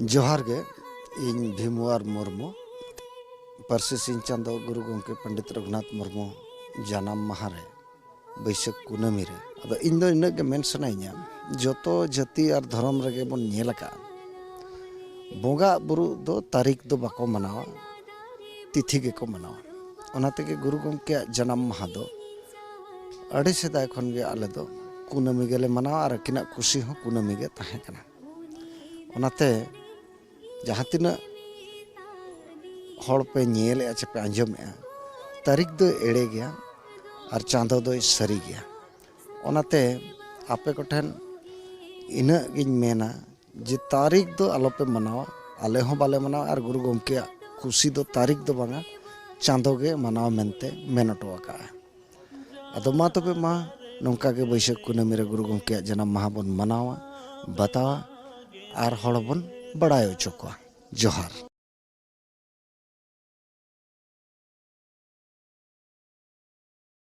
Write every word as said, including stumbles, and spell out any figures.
ᱡᱚᱦᱟᱨ ᱜᱮ᱾ ᱤᱧ ᱵᱷᱤᱢᱣᱟᱨ ᱢᱩᱨᱢᱩ᱾ ᱯᱟᱹᱨᱥᱤ ᱥᱤᱧ ᱪᱟᱸᱫᱚ ᱜᱩᱨᱩ ᱜᱚᱢᱠᱮ ᱯᱚᱱᱰᱤᱛ ᱨᱚᱜᱷᱩᱱᱟᱛᱷ ᱢᱩᱨᱢᱩ ᱡᱟᱱᱟᱢ ᱢᱟᱦᱟ ᱨᱮ, ᱵᱟᱹᱭᱥᱟᱹᱠᱷ ᱠᱩᱱᱟᱹᱢᱤ ᱨᱮ, ᱟᱫᱚ ᱤᱧ ᱫᱚ ᱤᱱᱟᱹᱜ ᱜᱮ ᱢᱮᱱ ᱥᱟᱱᱟᱧᱟ, ᱡᱚᱛᱚ ᱡᱟᱹᱛᱤ ᱟᱨ ᱫᱷᱚᱨᱚᱢ ᱨᱮᱜᱮ ᱵᱚᱱ ᱧᱮᱞ ᱟᱠᱟᱫᱼᱟ, ᱵᱚᱸᱜᱟ ᱵᱩᱨᱩ ᱫᱚ ᱛᱟᱹᱨᱤᱠᱷ ᱫᱚ ᱵᱟᱠᱚ ᱢᱟᱱᱟᱣᱟ, ᱛᱤᱛᱷᱤ ᱜᱮᱠᱚ ᱢᱟᱱᱟᱣᱟ᱾ ᱚᱱᱟ ᱛᱮᱜᱮ ᱜᱩᱨᱩ ᱜᱚᱢᱠᱮᱭᱟᱜ ᱡᱟᱱᱟᱢ ᱢᱟᱦᱟ ᱫᱚ ᱟᱹᱰᱤ ᱥᱮᱫᱟᱭ ᱠᱷᱚᱱ ᱜᱮ ᱟᱞᱮ ᱫᱚ ᱠᱩᱱᱟᱹᱢᱤ ᱜᱮᱞᱮ ᱢᱟᱱᱟᱣᱟ ᱟᱨ ᱟᱹᱠᱤᱱᱟᱜ ᱠᱩᱥᱤ ᱦᱚᱸ ᱠᱩᱱᱟᱹᱢᱤ ᱜᱮ ᱛᱟᱦᱮᱸ ᱠᱟᱱᱟ᱾ ᱚᱱᱟᱛᱮ ᱡᱟᱦᱟᱸ ᱛᱤᱱᱟᱹᱜ ᱦᱚᱲ ᱯᱮ ᱧᱮᱞᱮᱜᱼᱟ ᱪᱮ ᱯᱮ ᱟᱸᱡᱚᱢᱮᱜᱼᱟ, ᱛᱟᱹᱨᱤᱠᱷ ᱫᱚ ᱮᱲᱮ ᱜᱮᱭᱟ ᱟᱨ ᱪᱟᱸᱫᱚ ᱫᱚᱭ ᱥᱟᱹᱨᱤ ᱜᱮᱭᱟ᱾ ᱚᱱᱟᱛᱮ ᱟᱯᱮ ᱠᱚᱴᱷᱮᱱ ᱤᱱᱟᱹᱜ ᱜᱤᱧ ᱢᱮᱱᱟ ᱡᱮ ᱛᱟᱹᱨᱤᱠᱷ ᱫᱚ ᱟᱞᱚᱯᱮ ᱢᱟᱱᱟᱣᱟ, ᱟᱞᱮ ᱦᱚᱸ ᱵᱟᱞᱮ ᱢᱟᱱᱟᱣᱟ, ᱟᱨ ᱜᱩᱨᱩ ᱜᱚᱢᱠᱮᱭᱟᱜ ᱠᱩᱥᱤ ᱫᱚ ᱛᱟᱹᱨᱤᱠᱷ ᱫᱚ ᱵᱟᱝᱟ, ᱪᱟᱸᱫᱚ ᱜᱮ ᱢᱟᱱᱟᱣ ᱢᱮᱱᱛᱮ ᱢᱮᱱ ᱦᱚᱴᱚ ᱟᱠᱟᱫᱼᱟ᱾ ᱟᱫᱚ ᱢᱟ ᱛᱚᱵᱮ ᱢᱟ ᱱᱚᱝᱠᱟ ᱜᱮ ᱵᱟᱹᱭᱥᱟᱹᱠᱷ ᱠᱩᱱᱟᱹᱢᱤ ᱨᱮ ᱜᱩᱨᱩ ᱜᱚᱢᱠᱮᱭᱟᱜ ᱡᱟᱱᱟᱢ ᱢᱟᱦᱟ ᱵᱚᱱ ᱢᱟᱱᱟᱣᱟ, ᱵᱟᱛᱟᱣᱟ ᱟᱨ ᱦᱚᱲ ᱵᱚᱱ ᱵᱟᱲᱟᱭ ᱦᱚᱪᱚ ᱠᱚᱣᱟ᱾ ᱡᱚᱦᱟᱨ᱾